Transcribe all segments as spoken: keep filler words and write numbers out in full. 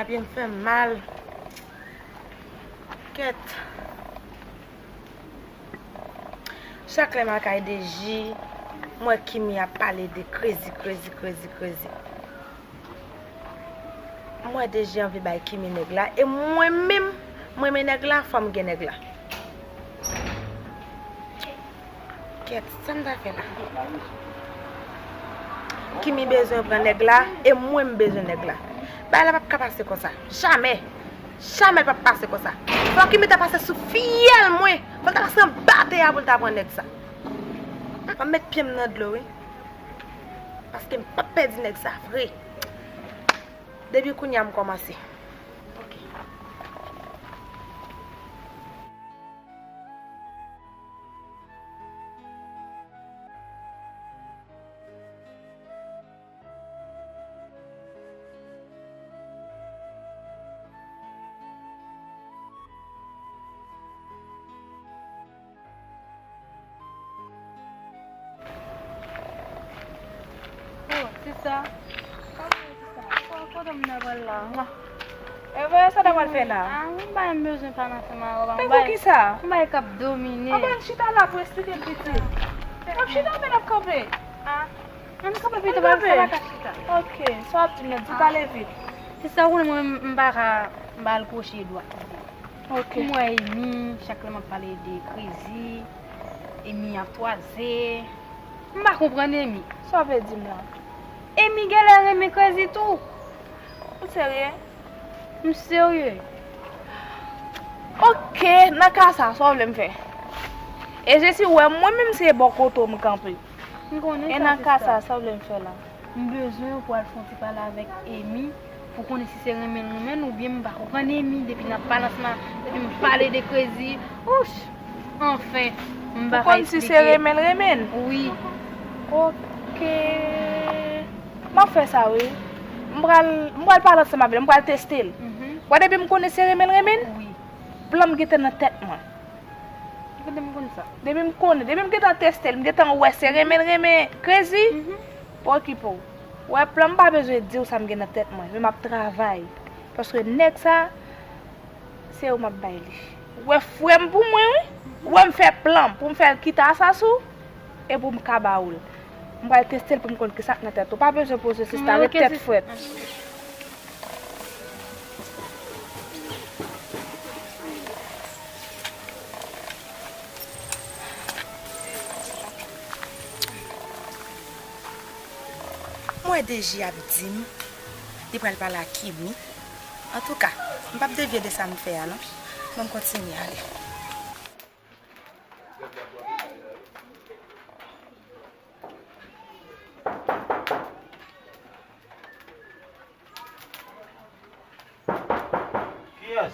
Pye m fè m mal. Kèt. Chak lè m al kay Deji, m wè Kimi ap pale de krezi, krezi, krezi, krezi. M wè Deji anvi bay Kimi nèg la, e mwen menm, m renmen nèg la, fò m gen nèg la. Kèt, sa m ta fè la? Kimi bezwen pran nèg la, e mwen m bezwen nèg la. Bagay la p ap ka pase konsa. Jamè! Jamè l p ap pase konsa. Fò Kimi ta pase sou fyèl mwen. Fò l ta pase anba tè a pou l ta pran nèg sa. Fò m met pye m nan dlo, wi. Paske m p ap pèdi nèg sa vre. Depi kounye a m kòmanse. Ok. Oh, sista. Kòman sista? Ko-, kote m ta pral la? E vre, sa w ta pral fè la? Ah, yon bagay m bezwen pale ansanm avè w. Te pou kisa? Yon bagay k ap domine. Ann pran chita la pou eksplike l pitit. N ap chita oubyen n ap kanpe? Ah, ann kanpe pito, sa pa ka chita. Ok, sa w ap di m nan, di pale vit. Sista, ou konnen mwen, m pa ka, m pa al kwoche dwat. Ok. M wè Emi, chak lè m ap pale de krezi, Emi ap twaze. M pa konprann Emi. Sa w vle di m la? Emi genlè renmen krezi tou. Ou serye? M serye. Ok, nan ka sa, sa w vle m fè? E Jesi wè mwen menm se bò kote w m kanpe. M konnen sa, sista. E nan ka sa, sa w vle m fè la? M bezwen w pou al fè yon ti pale avèk Emi, pou konnen si se renmen l renmen l, oubyen m pa konprann Emi, depi n ap pale ansanm, depi m pale de krezi, ouch! Anfen, m pa ka eksplike. Pou konn si se renmen l renmen l? Wi. Ok. M ap fè sa, wi. M pral, m pral pale ansanm avè l, m pral teste l. Mhm. Wè, depi m konnen se renmen l renmen l, wi, plan m gentan nan tèt mwen. Kote m konn sa? Depi m konnen, depi m gentan teste l, m gentan wè se renmen l renmen krezi. Mhm. Pa okipe w. Wè, plan m pa bezwen di w sa m gen nan tèt mwen, men m ap travay. Paske nèg sa, se ou m ap bay li. Ou wè frè m pou mwen, wi. Ou wè m fè plan pou m fè l kite Asasou, e pou m ka ba ou l. M pral teste l pou m konn kisa k nan tèt ou. Pa bezwen poze, sista, ret tèt frèt. M wè Deji ap di m li pral pale ak Kimi. Antouka, m p ap devye de sa m fè a non. Ban m kontinye ale. Kiyès?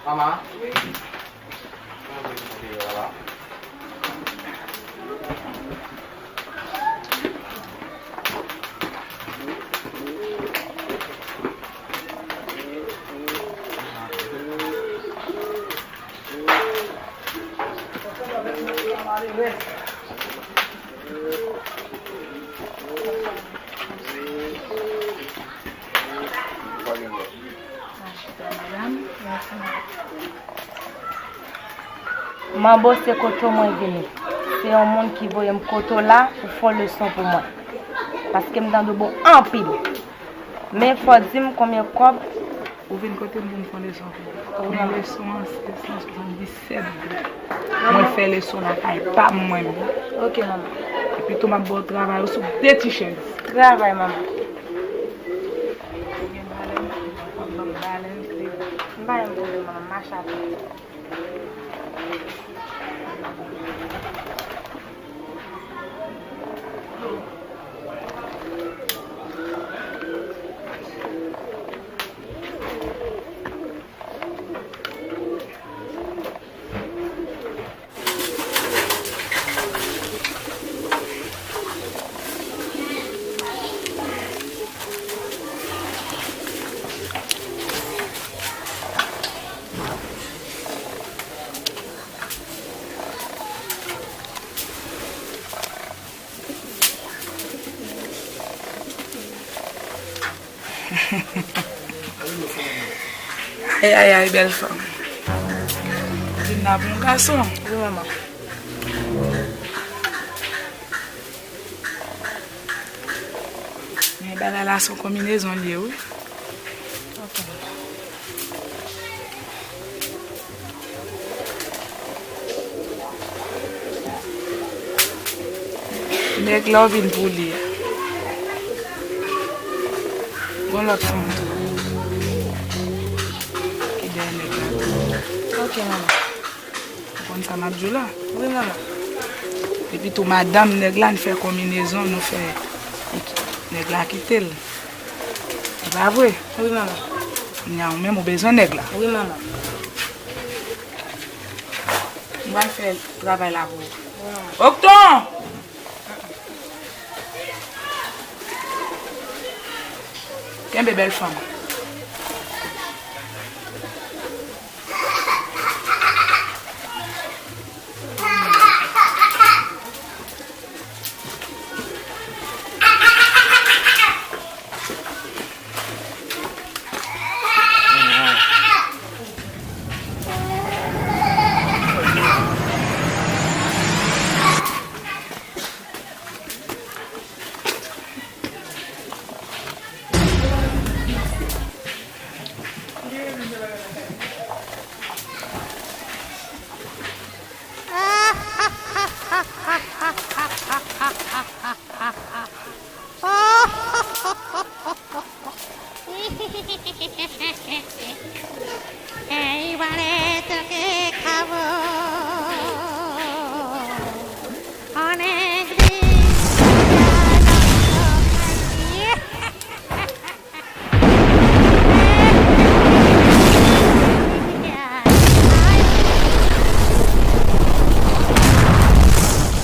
Mama. Wi. Manbo, se kote w mwen vini. Se yon moun ki voye m kote w la pou fè yon leson pou mwen. Paske m tande w bon anpil. Men fò w di m konbyen kòb. Ou vin kote m pou m fè yon leson pou ou. Wi, manman. Men leson an se san swasanndisèt goud. Mwen fè leson nan kay pa m mwen menm. Ok, manman. Epi tou m ap ba w travay ou sou de ti chèz. Travay, manman. Ou gen balèn, w ap ban m balèn, kle. M pa gen pwoblèm, manman, m mache apre. Ay, ay, ay, bèl fanm. Vin la pou yon gason. Wi, manman. Men bagay la se yon konbinezon l ye, wi. Ok. Nèg la w vin pou li a. Gon lòt fanm tou ki dèyè nèg la tou. Ok, manman. Ou konn sa m ap di w la? Wi, manman. Epi tou, madanm nèg la, n fè konbinezon, nou fè, nèg la kite l. E pa vre? Wi, manman. Kounya, ou menm, ou bezwen nèg la? Wi, manman. M pral fè travay la pou ou. Wi, manman. Okton! Kenbe bèl fanm.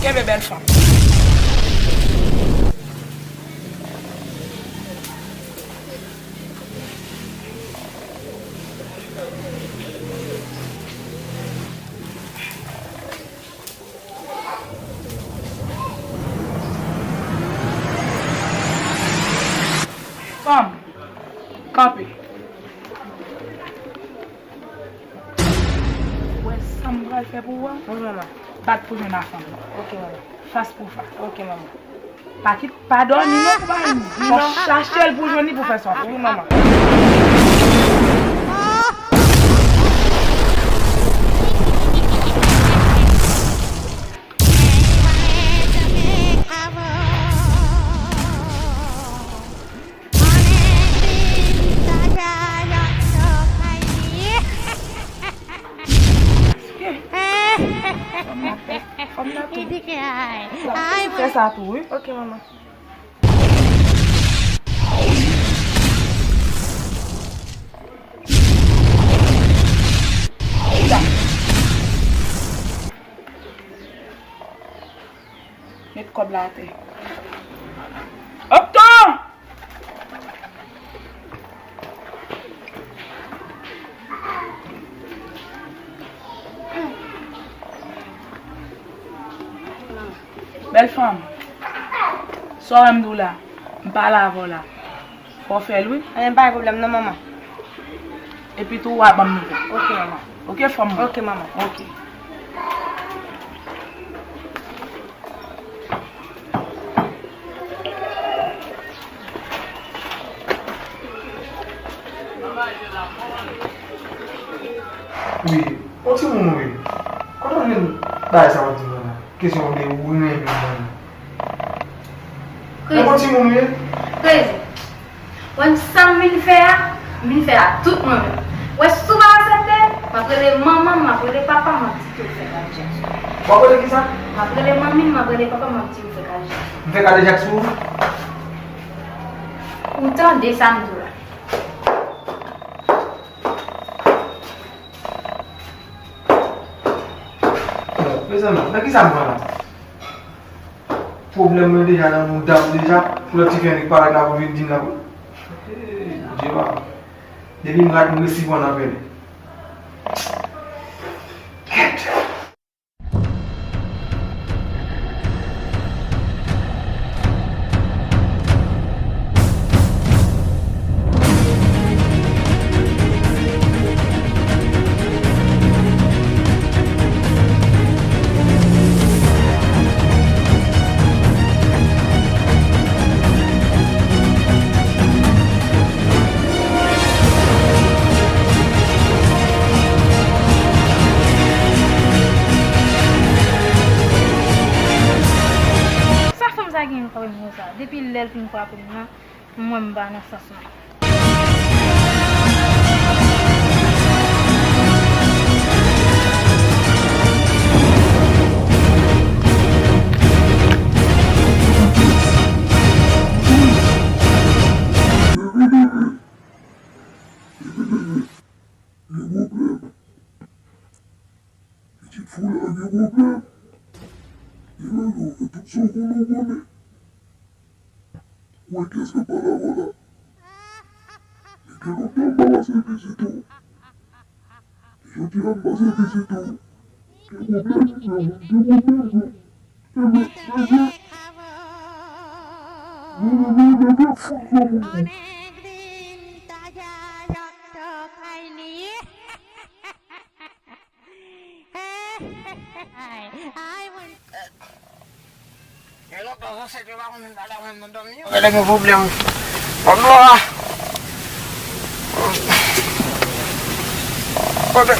Kenbe bèl fanm. Fanm, kanpe. Ou wè sa m pral fè pou ou a? Wi, manman. Bat pou jwenn a fanm. Ok, manman. Fas pou fas. Ok, manman. Pa kit, pa dòmi non pou bay li. Fò chache l pou jwenn li pou fè sa. Wi, manman. Fanm nan pè. Fanm nan pè. Fè sa tou, wi. Ok, manman. Met kòb la atè. Okton! Bèl fanm, sa w wè m di w la, m pale avè w la. Fò w fè l, wi. Anyen, pa gen pwoblèm non, manman. Epi tou, w a ban m nouvèl. Ok, manman. Ok, fanm mwen? Ok, manman. Ok. Wi, yon timoun wi. Kote w jwenn bagay sa w ap di m nan la? Kesyon de ou renmen mwen nan. Crazy. Yon timoun wi. Crazy. Wè m sa m vin fè a, m vin fè a tout mwen menm. Wè si w pa aksepte, m ap rele manman m, m ap rele papa m, m ap di ke w fè kadejak sou mwen. W ap rele kisa? M ap rele manmi m, m ap rele papa m, m ap di w fè kadejak sou mwen. M fè kadejak sou ou? Ou tande sa m di w la? Bon, mezanmi, nan kisa m pran la? Pwoblèm mwen deja nan mouda m deja, pou lòt ti fi annik parèt la pou vin di m la pou. Hey, Bondye papa. Depi m rat m resi pran nan pèlen. Kèt! Nan sans mwen. Gen pwoblèm. Pitit foula gen pwoblèm. Gen lòlò, e tout sa w konnen w konnen. Ou wè kiyès k ap pale avè w la? Li gen lontan m pa pase vizit ou. Jodi a m pase vizit ou. Gen pwoblèm, gen pwoblèm. Gade gen pwoblèm. Pwoblèm. Gade.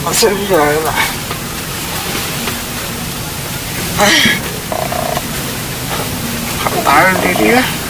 Pase vizaj la. Al de li la.